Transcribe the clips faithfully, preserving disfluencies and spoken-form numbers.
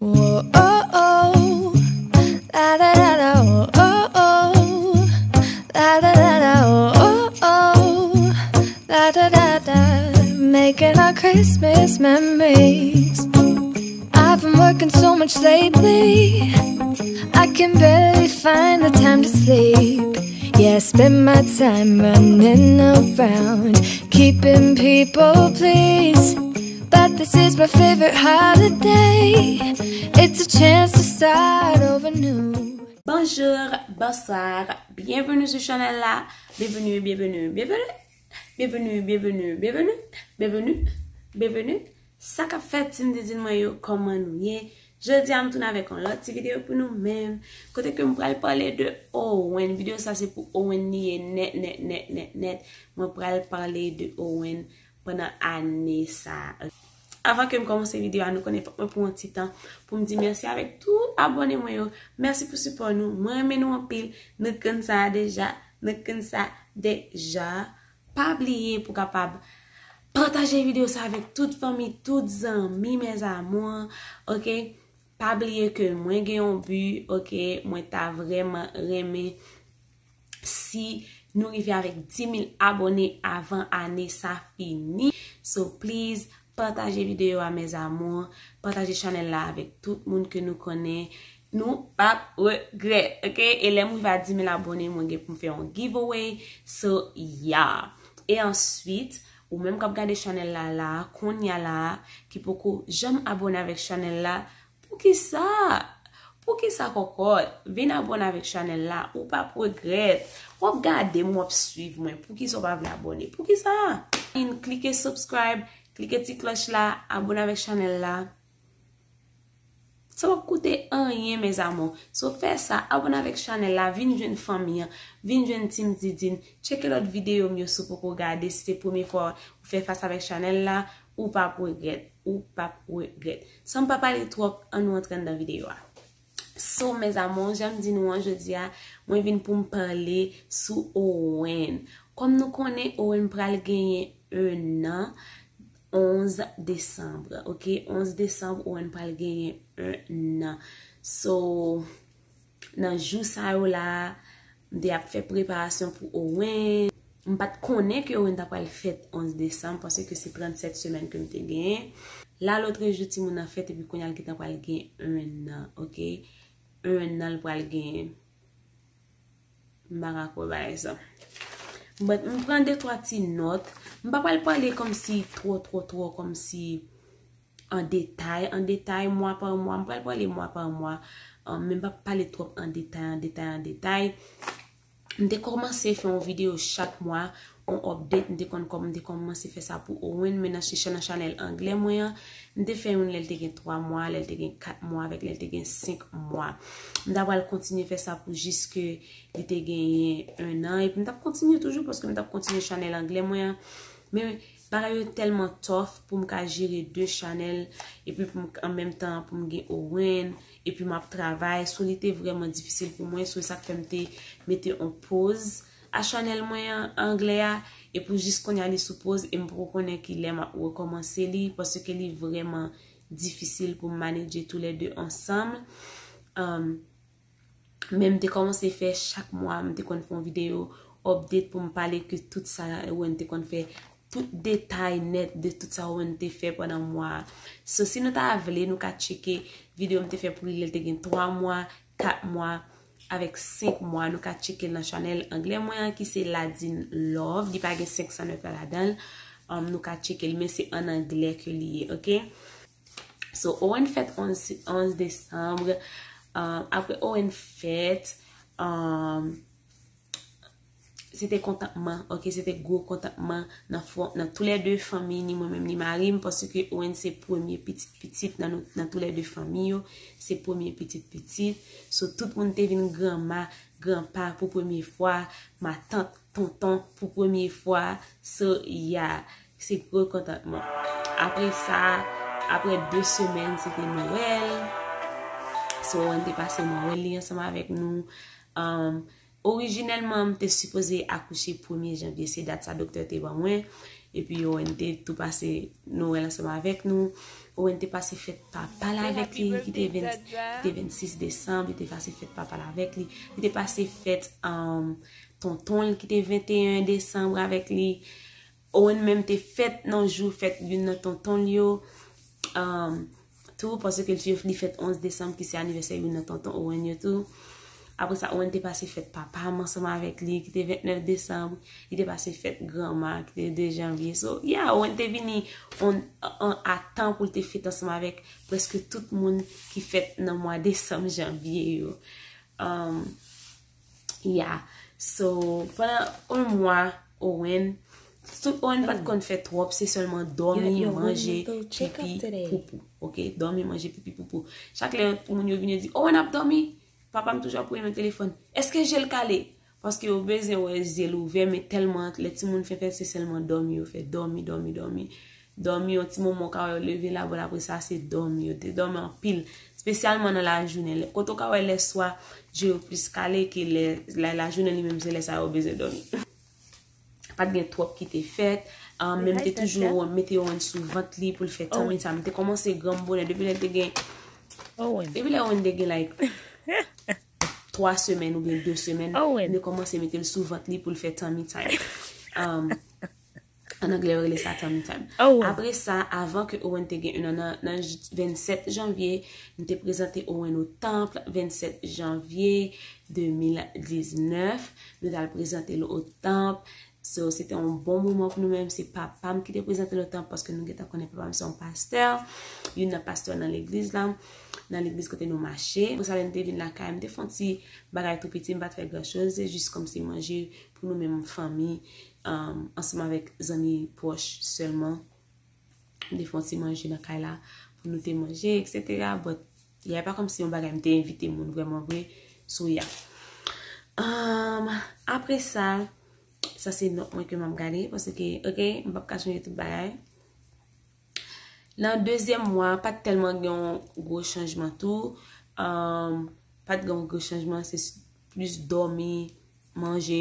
Whoa, oh, oh. La da da da, oh, oh, oh. La da da da, oh, oh, oh. La da da da. Making our Christmas memories. I've been working so much lately, I can barely find the time to sleep. Yeah, I spend my time running around, keeping people pleased. But this is my favorite holiday. It's a chance to start over new. Bonjour, bonsoir, byenveni sou chanèl la. Byenveni, byenveni, byenveni. Byenveni, byenveni, byenveni. Byenveni, byenveni. Sa k ap fèt, team Didine mwen yo, kòman nou ye? Jodi a, m tounen avèk yon lòt ti videyo pou nou menm. Kote ke m pral pale de Owen. Videyo sa se pou Owen li ye nèt, nèt, nèt, nèt, nèt. Mwen pral pale de Owen pandan ane sa. Avan ke m kòmanse videyo a, nou konnen fòk mwen pran yon ti tan pou m di mèsi avèk tout abòne mwen yo. Mèsi pou sipò nou. Mwen renmen nou anpil. Nou konn sa deja. Nou konn sa deja. Pa bliye pou kapab pataje videyo sa avèk tout fanmi, tout zanmi, mes amours, ok? Pa bliye ke mwen gen yon bi, ok? Mwen ta vrèman renmen si nou rive avèk dis mil abòne avan ane sa fini. So, please, pataje videyo a, mes amours. Pataje chanèl la avèk tout moun ke nou konnen. Nou p ap regrèt, ok? E lè m rive a dis mil abòne, mwen gen pou m fè yon giveaway. So, yeah. E answit, ou menm k ap gade chanèl la la, kounye a la, ki poko janm abòne avèk chanèl la, poukisa? Poukisa kòkòt? Vin abòne avèk chanèl la, ou p ap regrèt. W ap gade m, w ap swiv mwen. Poukisa w pa vle abòne? Poukisa? Vin klike subscribe, klike ti klòch la, abòne avèk chanèl la. Sa p ap koute anyen, mes amours. So, fè sa, abòne avèk chanèl la, vin jwenn fanmi an, vin jwenn team Didine, tcheke lòt videyo m yo si w poko gade, si se premye fwa ou fè fas avèk chanèl la, ou p ap regrèt, ou p ap regrèt. San m pa pale twòp, ann nou antre anndan videyo a. So, mes amours, jan m di nou an, jodi a, mwen vin pou m pale sou Owen. Kòm nou konnen, Owen pral genyen en an, onz desanm, ok? Onz desanm, Owen pral genyen en an. So, nan jou sa yo la, m te ap fè preparasyon pou Owen. M pa t konnen ke Owen ta pral fèt onz desanm, paske se trannsèt semèn ke m te genyen. La, lòtrejou, timoun nan fèt, epi kounye a l gentan pral gen en an, ok? En an l pral genyen. M pa ka kwè bagay sa. But, m pran de twa ti nòt. M pa pral pale kòmsi twò, twò, twò, kòmsi an detay, an detay, mwa pa mwa. M pral pale mwa pa mwa. Um, men m p ap pale twòp an detay, an detay, an detay. M te kòmanse fè yon videyo chak mwa, yon update. M te konn kòm, m te kòmanse fè sa pou Owen, men nan, se nan chanèl anglè mwen an, m te fè youn lè l te gen twa mwa, lè l te gen kat mwa, avèk lè l te gen senk mwa. M ta pral kontinye fè sa pou jiske li te genyen en an, epi m t ap kontinye toujou, paske m t ap kontinye chanèl anglè mwen an. Men bagay yo tèlman tough pou m ka jere de chanèl, epi pou m, an menm tan pou m gen Owen, epi m ap travay. So, li te vrèman difisil pou mwen. So, sa k fè m te mete on pòz a chanèl mwen an, anglè a, e pou jis kounye a li sou pòz, e m poko konnen ki lè m ap rekòmanse li, paske li vrèman difisil pou m manedje toulède ansanm. Um, Men m te kòmanse fè chak mwa, m te konn fè yon videyo update pou m pale ke tout sa Owen te konn fè, tout detay nèt de tout sa Owen te fè pandan mwa a. So, si nou ta vle, nou ka tcheke videyo m te fè pou li lè l te gen twa mwa, kat mwa, avèk senk mwa. Nou ka tcheke l nan chanèl anglè mwen an, ki se Ladine Love. Li pa gen senk san nèf la ladan l. Um, nou ka tcheke l, men se an anglè ke li ye, ok? So, Owen fèt onz, onz desanm. Um, apre Owen fèt, um, se te kontantman, ok, se te gwo kontantman nan fò, nan toulède fanmi, ni mwen menm, ni mari m, paske Owen se premye pitit, pitit nan nou, nan toulède fanmi yo, se premye pitit pitit. So, tout moun te vin granma, granpa pou premye fwa, matant, tonton pou premye fwa. So, yeah, se gwo kontantman. Apre sa, apre de semèn, se te Nwèl. So, Owen te pase Nwèl li ansanm avèk nou. Um, orijinèlman, m te sipoze akouche premye janvye, se dat sa doktè te ban mwen. Epi Owen te tou pase Nwèl ansanm avèk nou. Owen te pase fèt papa l avèk li, ki te ven, ki te vennsis desanm, li te pase fèt papa l avèk li. Li te pase fèt um, tonton l ki te venteyen desanm avèk li. Owen menm te fèt nan jou fèt youn nan tonton l yo. Um, tou, paske li, li fèt onz desanm, ki se anivèsè youn nan tonton Owen yo tou. Apre sa, Owen te pase fèt papa m ansanm avèk li, ki te ventnèf desanm. Li te pase fèt granma, ki te de janvye. So, yeah, Owen te vini on, an, a tan pou l te fèt ansanm avèk prèske tout moun ki fèt nan mwa desanm, janvye yo. Um, yeah. So, pandan yon mwa, Owen, tout Owen pa t konn fè twòp, se sèlman dòmi, manje, pipi, poupou. Ok, dòmi, manje, pipi, poupou. Chak lè moun yo vin, yo di, Owen ap dòmi, papa m toujou ap voye m telefòn. Èske je l kale? Paske yo bezwen wè zye l ouvè, men tèlman lè timoun fè fèt, se sèlman dòmi yo fè, dòmi, dòmi, dòmi. Dòmi, yon ti moman w ka wè yo leve la, bon, apre sa, se dòmi, yo te dòmi anpil. Espesyalman nan lajounen. Lè, kote w ka wè lèswa, je yo plis kale ke lè, la, lajounen li menm, se lè sa yo bezwen dòmi. Pa t gen twòp ki te fèt. Um, men m te toujou mete Owen sou vant li pou l fè tummy time. M te kòmanse granm bonè depi lè l te gen, depi lè Owen te gen, like, twa semèn oubyen de semèn, m te kòmanse mete l sou vant li pou l fè tummy time. Um, an anglè, yo rele sa tummy time. Apre sa, avan ke Owen te gen un an, nan, nan j- vennsèt janvye, m te prezante Owen o tanp, vennsèt janvye de mil diznèf. Nou t al prezante l o tanp. So, se te yon bon moman pou nou menm. Se papa m ki te prezante l o tanp paske nou gentan konnen papa m se yon pastè. Youn nan pastè nan legliz la, nan legliz kote nou mache. Apre sa, lè m te vin lakay, m te fè yon ti bagay tou piti, m pa t fè gran choz. Se jis kòmsi manje pou nou menm fanmi, um, ansanm avèk zanmi pwòch sèlman. M te fè yon ti manje nan kay la pou nou te manje, et cetera. But, yeah, pa kòmsi yon bagay m te envite moun vrèman vre. So, yeah. Um, apre sa, sa se nòt mwen ke m ap gade, paske, ok, m p ap ka chanje tout bagay. Nan dezyèm mwa, pa t tèlman gen yon gwo chanjman tou. Um, pa t gen yon gwo chanjman, se s- plis dòmi, manje,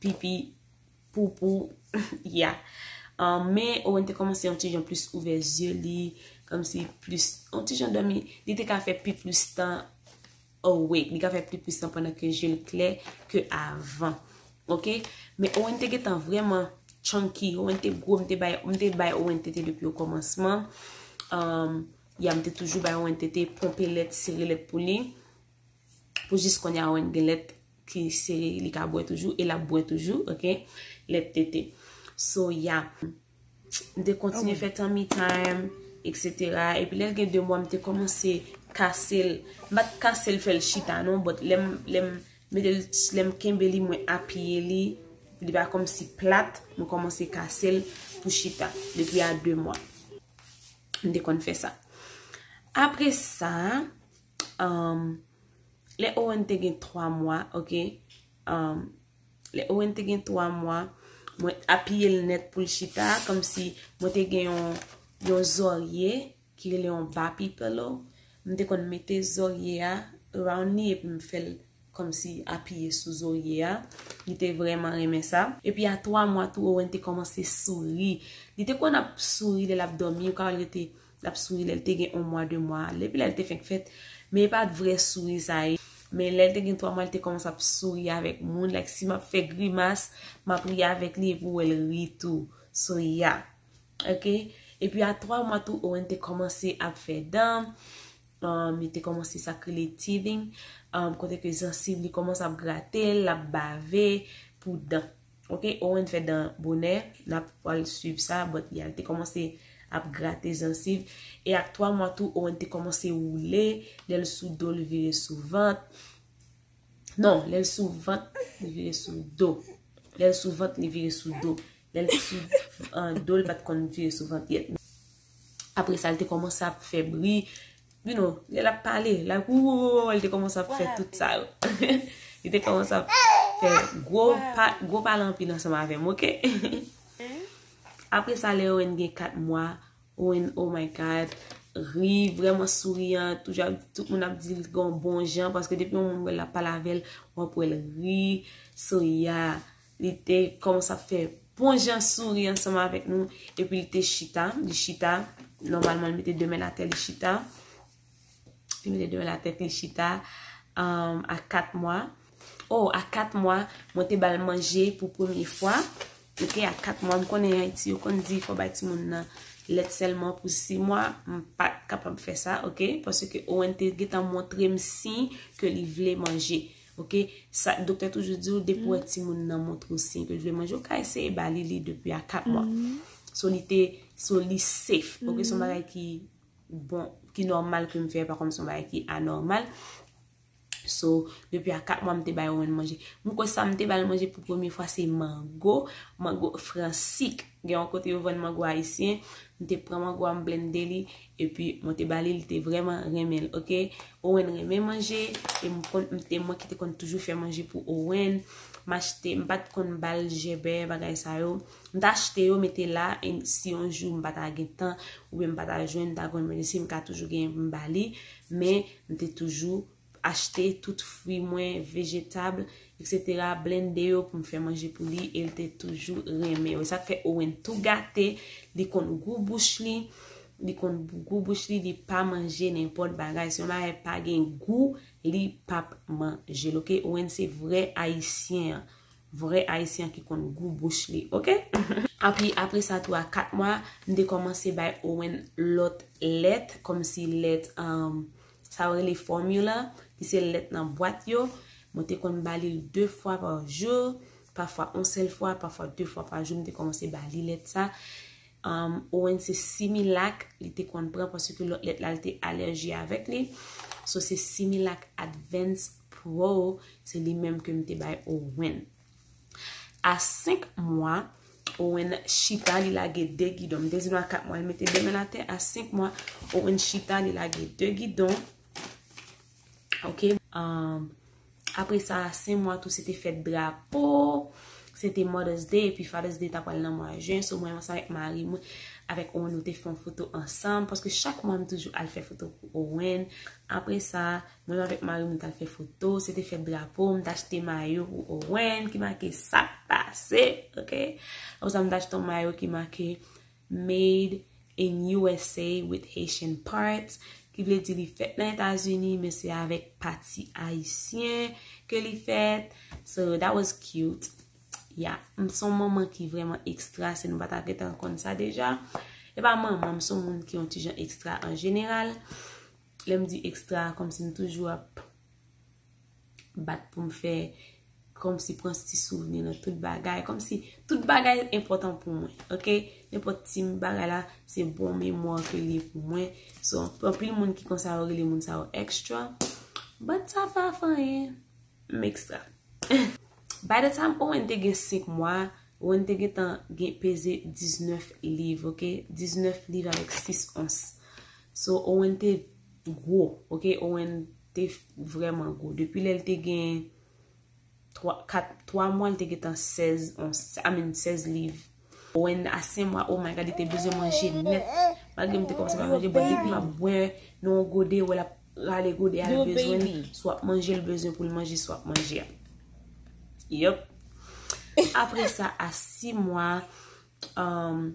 pipi, poupou, yeah. Um, men Owen te kòmanse yon ti jan plis ouvè zye li, kòmsi plis, yon ti jan dòmi, li te ka fè pi plis tan awake, li ka fè pi plis tan pandan ke je l klè ke avan. Ok? Men Owen te gentan vrèman chunky, Owen te gwo, m te bay, m te bay Owen tete depi o kòmansman. Um, ya, m te toujou bay Owen tete, ponpe lèt, sere lèt pou li. Pou jis kounye a, Owen gen lèt ki sere, li ka bwè toujou, e l ap bwè toujou, ok? Lèt tete. So, yeah. M te kontinye fè tummy time, et cetera. Epi lè l gen de mwa, m te kòmanse kase l. M pa t kase l fè l chita, non, but lè m, lè m mete l, lè m kenbe li, mwen apiye li, li pa kòmsi plat, mwen kòmanse kase l pou chita. Depi a de mwa, m te konn fè sa. Apre sa, um, lè Owen te gen twa mwa, ok? Um, lè Owen te gen twa mwa, mwen apiye l nèt pou l chita, kòmsi mwen te gen yon, yon zòrye ki rele yon bappy pillow. M te konn mete zòrye a around li epi m fè l kòmsi apiye sou zòrye a. Li te vrèman renmen sa. Epi a twa mwa tou, Owen te kòmanse souri. Li te konn ap souri lè l ap dòmi, ou ka wè l rete l ap souri lè l te gen yon mwa, de mwa, depi lè l te fenk fèt. Men e pa t vrè souri sa ye. Men lè l te gen twa mwa, l te kòmanse ap souri avèk moun. Like, si m ap fè grimas, m ap ri avèk li epi w wè l ri tou. So, yeah. Ok? Epi a twa mwa tou, Owen te kòmanse ap fè dan. Um, li te kòmanse sa k rele teething. Um, kote ke zansiv li kòmanse ap grate l, l ap bave pou dan. Ok, Owen fè dan bonè, n ap pral swiv sa, but yeah, li te kòmanse ap grate zansiv. E ak twa mwa tou, Owen te kòmanse woule, lè l sou do, li vire sou vant. Non, lè l sou vant, li vire sou do. Lè l sou vant, li vire sou do. Lè l sou uh, do, li pa t konn vire sou vant yèt. Apre sa, li te kòmanse ap fè bri. You know, lè l ap pale, l ap wou, wou, wou, wou, li te kòmanse ap fè tout sa yo. Li te kòmanse ap fè gwo, pa, gwo pale anpil ansanm avè m, ok? Apre sa, lè Owen gen kat mwa, Owen, oh my God, ri, vrèman souriyan, toujou ap, tout moun ap di l gen yon bon jan, paske depi yon moun wè l ap pale avè l, w ap wè l ri, souri a, li te kòmanse ap fè bon jan souri ansanm avèk nou. Epi li te chita, li chita. Nòmalman, li mete de men atè, li chita. Li mete de men atè, li chita. Um, a kat mwa. Oh, a kat mwa, mwen te ba l manje pou premye fwa. Ok, a kat mwa, m konnen Ayiti, yo konn di fò bay timoun nan lèt sèlman pou sis mwa. M pa t kapab fè sa, ok? Paske Owen te gentan montre m siy ke li vle manje. Ok, sa, doktè toujou di w, depi w wè timoun nan montre w siy ke l vle manje, ou ka eseye ba li li depi a kat mwa. So, li te, so, li safe. Ok, se yon bagay ki bon, ki nòmal ke m fè, pa kòm se yon bagay ki anòmal. So, depi a kat mwa, m te bay Owen manje. M kwè sa m te ba l manje pou premye fwa, se mango, mango fransik. Gen yon kote yo vann mango ayisyen, m te pran mango a, m blende li, epi mwen te ba li, li te vrèman renmen l, ok? Owen renmen manje, e m konn, m te mwen ki te konn toujou fè manje pou Owen. M achte, m pa t konn ba l jèbè, bagay sa yo. M t achte yo, mete la, e si yon jou m pa ta gen tan, oubyen m pa ta jwenn, m ta konn manje, si m ka toujou genyen pou m ba li, men m te toujou achte tout fwi mwen, vejetab, et cetera, blende yo pou m fè manje pou li, e l te toujou renmen yo. E sa k fè Owen tou gate, li konn gou bouch li, li konn gou bouch li, li pa manje nenpòt bagay. Si yon bagay pa gen gou, li p ap manje l, ok? Owen se vrè ayisyen an. Vrè ayisyen ki konn gou bouch li, ok? Epi apre sa tou a kat mwa, m te kòmanse bay Owen lòt lèt, kòmsi lèt, um, sa yo rele formula, ki se lèt nan bwat yo. Mwen te konn ba li l de fwa pa jou, pafwa yon sèl fwa, pafwa de fwa pa jou, m te kòmanse ba li lèt sa. Um, Owen se Similac, li te konn pran paske lòt lèt la, li te alèji avèk li. So, se Similac Advance Pro, se li menm ke m te bay Owen. A senk mwa, Owen chita, li lage de gidon. M te di nou a kat mwa, li mete de men atè. A senk mwa, Owen chita, li lage de gidon. Ok. Um, apre sa, a senk mwa tou, se te fèt drapo. Se te Mother's Day, epi Father's Day ta pral nan mwa jen. So, mwen, ansanm avèk mari mwen, avèk Owen, nou te fè yon foto ansanm. Paske chak mwa, m toujou al fè foto pou Owen. Apre sa, mwen avèk mari m t al fè foto, se te fèt drapo, m t achte mayo pou Owen ki make sa k pase, ok? Apre sa, m t achte yon mayo ki make Made in U S A with Haitian parts, ki vle di li fèt nan Etazini, men se avèk pati ayisyen ke li fèt. So, that was cute. Yeah, m se yon manman ki vrèman ekstra, si nou pa ta gentan konn sa deja. E pa manman, m se yon moun ki yon ti jan ekstra an jeneral. Lè m di ekstra, kòmsi m toujou ap bat pou m fè, kòmsi pran ti souvni nan tout bagay, kòmsi tout bagay enpòtan pou mwen, ok? Nenpòt ti bagay la, se bon memwa ke li ye pou mwen. So, anpil moun ki konsa yo rele moun sa yo extra. But sa pa fè anyen, m ekstra. By the time Owen te gen senk mwa, Owen te gentan gen peze diznèf liv, ok? Diznèf liv avèk sis ons. So, Owen te gwo, ok? Owen te vrèman gwo. Depi lè l te gen twa, kat, twa mwa, l te gentan sèz ons, I mean, sèz liv. Owen a senk mwa, oh my God, li te bezwen manje nèt. Malgre m te kòmanse pa manje, but depi m ap bwè nan yon gode, wè l ap rale gode a, l bezwen l, swa ap manje, l bezwen pou l manje, swa ap manje. Yup. Apre sa, a sis mwa, um,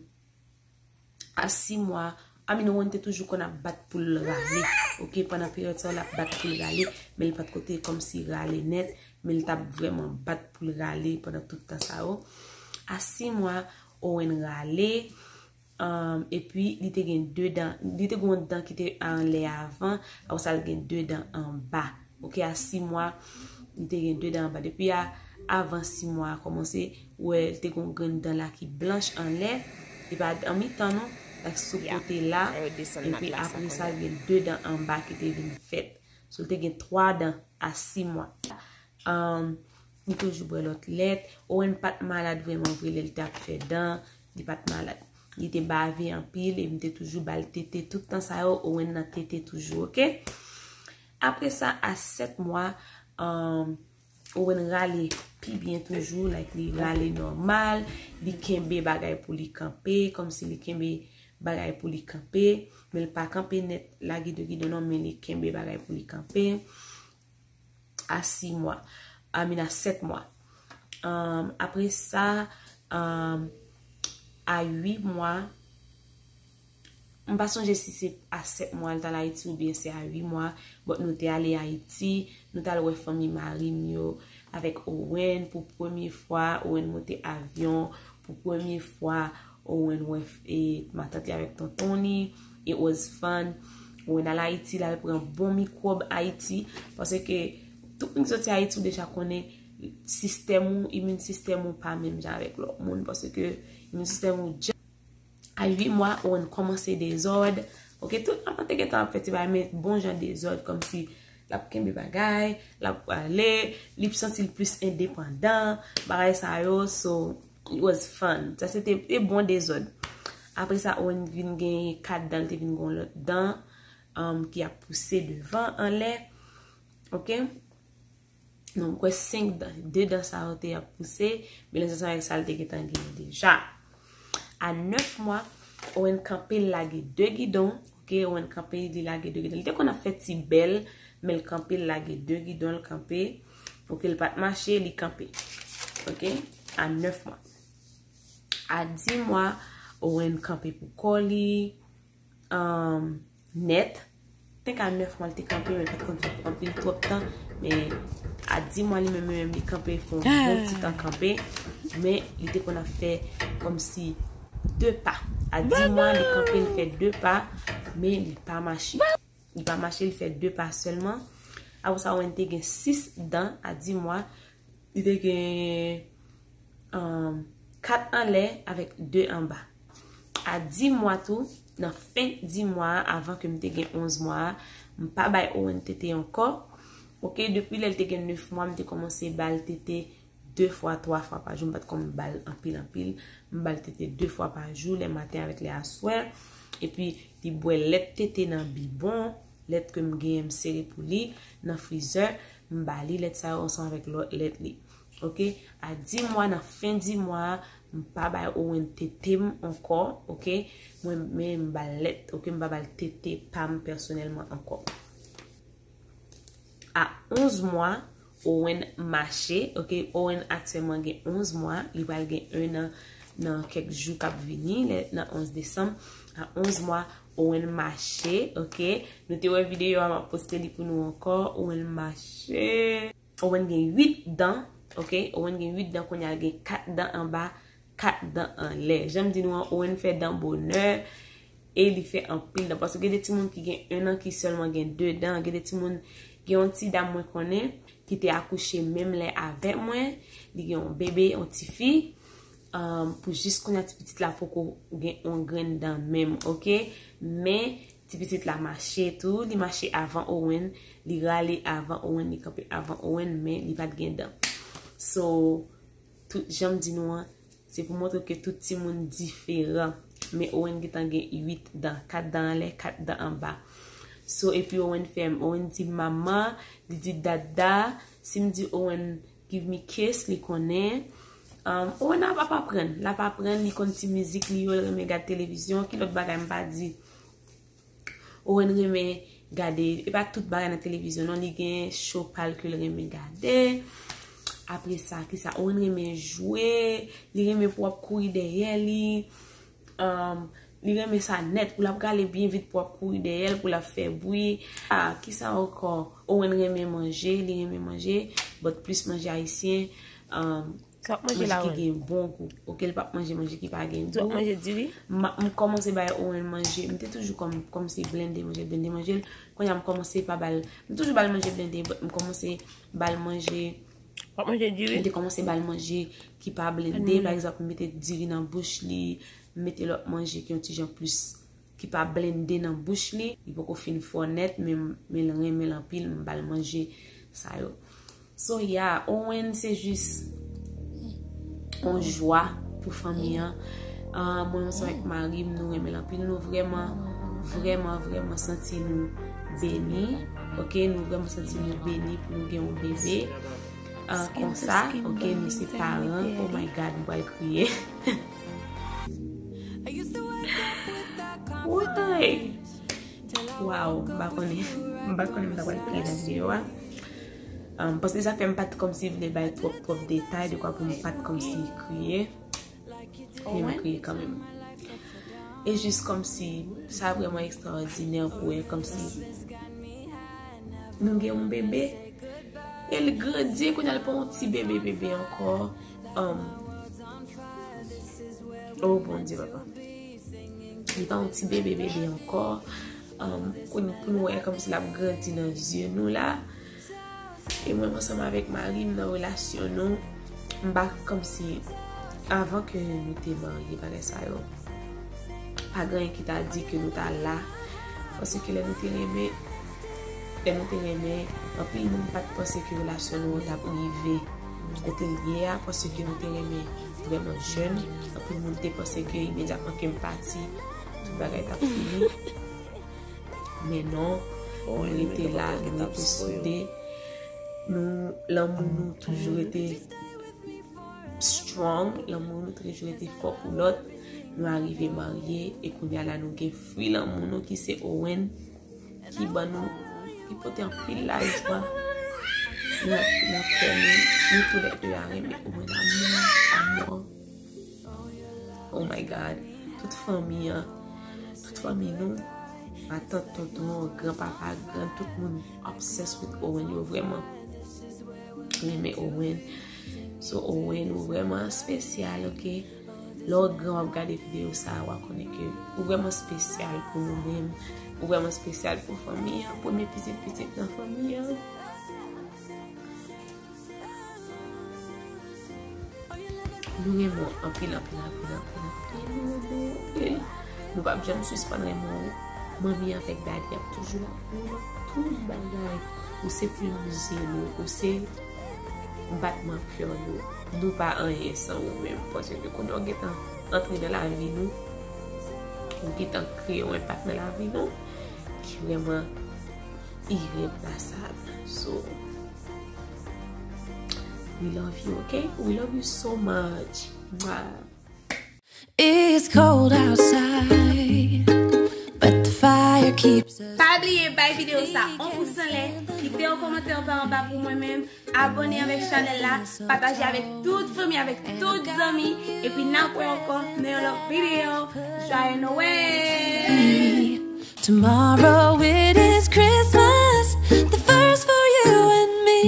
a sis mwa, I mean, Owen te toujou konn ap bat pou l rale. Ok, pandan peryòd sa yo, l ap bat pou l rale, men l pa t ko te kòmsi rale nèt, men l t ap vrèman bat pou l rale pandan tout tan sa yo. A sis mwa, Owen rale, um, epi li te gen de dan, li te gen yon dan ki te anlè avan, apre sa l gen de dan anba. Ok, a sis mwa, li te gen de dan anba. Depi a, avan sis mwa a kòmanse, ou wè, li te gen yon grenn dan la ki blanch anlè. Li pa an mitan non, like sou kote la. Epi apre sa, li gen de dan anba ki te vin fèt. So, li te gen twa dan a sis mwa. Um, li toujou bwè lòt lèt. Owen pa t malad vrèman vre lè li t ap fè dan. Li pa t malad. Li te bave anpil e m te toujou ba l tete. Tout tan sa yo, Owen nan tete toujou, ok? Apre sa, a sèt mwa, um, Owen rale pi byen toujou, like, li rale nòmal, li kenbe bagay pou li kanpe, kòmsi li kenbe bagay pou li kanpe, men l pa kanpe nèt, lage de gidon non, men li kenbe bagay pou li kanpe. A sis mwa, I mean, a sèt mwa. Um, apre sa, um, a uit mwa, m pa sonje si se a sèt mwa l t al Ayiti oubyen se a uit mwa, but nou te ale Ayiti, nou t al wè fanmi mari m yo avèk Owen pou premye fwa. Owen monte avyon pou premye fwa. Owen wè e, matant li avèk tonton li. It was fun. Owen al Ayiti, l al pran bon mikwòb Ayiti. Paske tout moun ki soti Ayiti, ou deja konnen sistèm ou, imin sistèm ou pa menm jan avèk lòt moun. Paske imin sistèm ou dja a uit mwa, Owen kòmanse dezòd. Ok, tout maman te gentan ap fè ti bagay, men bon jan dezòd, kòmsi l ap kenbe bagay, l ap pale, li santi l plis endepandan, bagay sa yo, so, it was fun. Sa se te, te bon dezòd. Apre sa, Owen vin gen kat dan, li te vin gen yon lòt dan, um, ki ap pouse devan anlè. Ok? Donk, m kwè senk dan, de dan sa yo te ap pouse, melanje ansanm avèk sa l te gentan genyen deja. A nèf mwa, Owen kanpe, l lage de gidon. Ok, Owen kanpe, li lage de gidon. Li te konn ap fè ti bèl, men l kanpe, l lage de gidon, l kanpe. Ok, l pa t mache, li kanpe. Ok, a nèf mwa. A dis mwa, Owen kanpe pou kò li, um, nèt. Tank a nèf mwa, li te kanpe, men li pa t konn fè anpil twòp tan. Men a dis mwa, li menm, li menm, li kanpe, fè yon bon ti tan kanpe. Men li te konn ap fè kòmsi de pa. A dis mwa, li kanpe, li fè de pa, men li pa mache. Li pa mache, li fè de pa sèlman. Apre sa, Owen te gen sis dan a dis mwa. Li te gen, um, kat anlè avèk de anba. A dis mwa tou, nan fen dis mwa a, avan ke m te gen onz mwa a, m pa bay Owen tete ankò. Ok, depi lè l te gen nèf mwa, m te kòmanse ba l tete de fwa, twa fwa pa jou. M pa t konn ba l anpil, anpil. M ba l tete de fwa pa jou, lè maten avèk lè aswè. Epi, li bwè lèt tete nan bibon, lèt ke m genyen, m sere pou li nan frizè, m ba li lèt sa yo ansanm avèk lòt lèt li. Ok? A dis mwa, nan fen dis mwa a, m pa bay Owen tete m ankò, ok? Mwen, men m ba l lèt, ok? M pa ba l tete pa m pèsonèlman ankò. A onz mwa, Owen mache, ok? Owen aktyèlman gen onz mwa, li pral gen en an nan kèk jou k ap vini, lè, nan onz desanm. A onz mwa, Owen mache, ok? Nou te wè videyo a, m ap poste li pou nou ankò. Owen mache. Owen gen uit dan, ok? Owen gen uit dan, kounye a l gen kat dan anba, kat dan anlè. Jan m di nou an, Owen fè dan bonè e li fè anpil dan. Paske gen de timoun ki gen en an ki sèlman gen de dan. Gen de timoun, gen yon ti dam mwen konnen ki te akouche menm lè avè mwen. Li gen yon bebe, yon tifi. Um, pou jis kounye a, ti pitit la poko gen yon grenn dan menm, ok? Men, ti pitit la mache tou, li mache avan Owen, li rale avan Owen, li kanpe avan Owen, men li pa t gen dan. So, tout jan m di nou an, se pou montre ke tout timoun diferan. Men Owen gentan gen uit dan, kat dan anlè, kat dan anba. So, epi Owen fè, Owen di mama, li di dada. Si m di Owen give me kiss, li konnen. Um, Owen ap, ap aprann, l ap aprann, li konn ti mizik li yo, l renmen gad televizyon, ki lòt bagay m pa di. Owen renmen gade, e pa tout bagay nan televizyon non, li gen show pa l ke l renmen gade. Apre sa, kisa? Owen renmen jwe, li renmen pou w ap kouri dèyè li. Um, li renmen sa nèt, pou l ap rale byen vit, pou w ap kouri dèyè l, pou l ap fè bri. Ah, kisa ankò? Owen renmen manje, li renmen manje, but plis manje ayisyen. Um, Sa w ap manje la, manje ki gen bon gou. Ok, l p ap manje manje ki pa gen gou. Sa w ap manje diri? M, m kòmanse bay Owen manje. M te toujou kòm, kòmanse blende manje, blende manje. Kounye a m kòmanse pa ba l. M toujou ba l manje blende, but m kòmanse ba l manje. W ap manje diri? M te kòmanse ba l manje ki pa blende. Pa egzanp, m mete diri nan bouch li, m mete lòt manje ki yon ti jan plis ki pa blende nan bouch li. Li poko fin fò nèt, men, men l renmen l anpil, m ba l manje sa yo. So, yeah, Owen se jis yon jwa pou fanmi an. Ah, mwen ansanm avèk mari m, nou renmen l anpil. Nou vrèman, vrèman, vrèman santi nou beni. Ok, nou vrèman santi nou beni pou nou gen yon bebe. Ah, konsa, ok, nou se paran. Oh my God, m pral kriye. Why? Wow, m pa konnen. M pa konnen m ta pral kriye nan videyo a. Um, paske sa fè m pa t kòmsi vle bay twòp, twòp detay, dekwa pou m pa t kòmsi kriye. Men m kriye kanmenm. E jis kòmsi, sa vrèman ekstraòdinè pou wè kòmsi nou gen yon bebe, e l grandi, kounye a l pa yon ti bebe bebe ankò. Um, oh, Bondye, papa. Li pa yon ti bebe bebe ankò. Um, kounye pou nou wè kòmsi l ap grandi nan zye nou la. E mwen, ansanm avèk mari m nan relasyon nou, m pa kòmsi, avan ke nou te marye, bagay sa yo, pa gen anyen ki ta di ke nou ta la. Paske lè nou te renmen, lè nou te renmen, anpil moun pa t panse ke relasyon nou an t ap rive kote l ye a, paske nou te renmen vrèman jèn. Anpil moun te panse ke imedyatman ke m pati, tout bagay t ap fini. Men non, nou rete la, nou rete soude. Nou, lanmou nou toujou rete strong, lanmou nou toujou rete fò pou lòt. Nou arive marye, e kounye a la nou gen fwi lanmou nou ki se Owen, ki ban nou, ki pote anpil lajwa nan, nan kè nou. Nou toulède a renmen Owen amò, amò. Oh my God. Tout fanmi an, tout fanmi nou, matant, tonton, granpapa, grann, tout moun obsessed with Owen. Yo vrèman renmen Owen. So, Owen, ou vrèman espesyal, ok? Lè w gran, w ap gade videyo sa a, w a konnen ke ou vrèman espesyal pou nou menm. Ou vrèman espesyal pou fanmi an, premye pitit pitit nan fanmi an. Nou renmen w anpil, anpil, anpil, anpil, anpil. Nou renmen w anpil. Nou p ap janm sispann renmen w. Manmi avèk dadi ap toujou la pou nou nan tout bagay. Ou se plim zye nou, ou se batman kè nou. Nou pa anyen san ou menm. Paske kounye a w gentan antre nan lavi nou, ou gentan kreye yon enpak nan lavi nou ki vrèman ireplasab. So, we love you, okay? We love you so much. Mwah. It's cold outside, but the fire keeps us. Pa bliye bay videyo sa yon pousan lè, kite yon kòmantè pa anba pou mwen menm, abòne avèk chanèl la, pataje avèk tout fanmi, avèk tout zanmi, epi n a wè ankò nan yon lòt videyo. Joyeux Noël! Tomorrow it is Christmas, the first for you and me.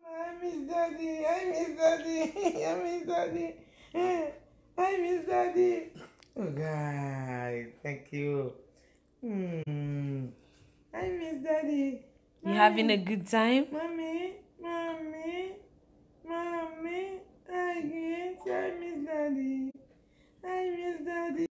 I miss daddy, I miss daddy, I miss daddy, I miss daddy. Oh God, thank you. Hmm. I miss daddy. You having a good time? Mommy, mommy, mommy, I miss daddy. I miss daddy.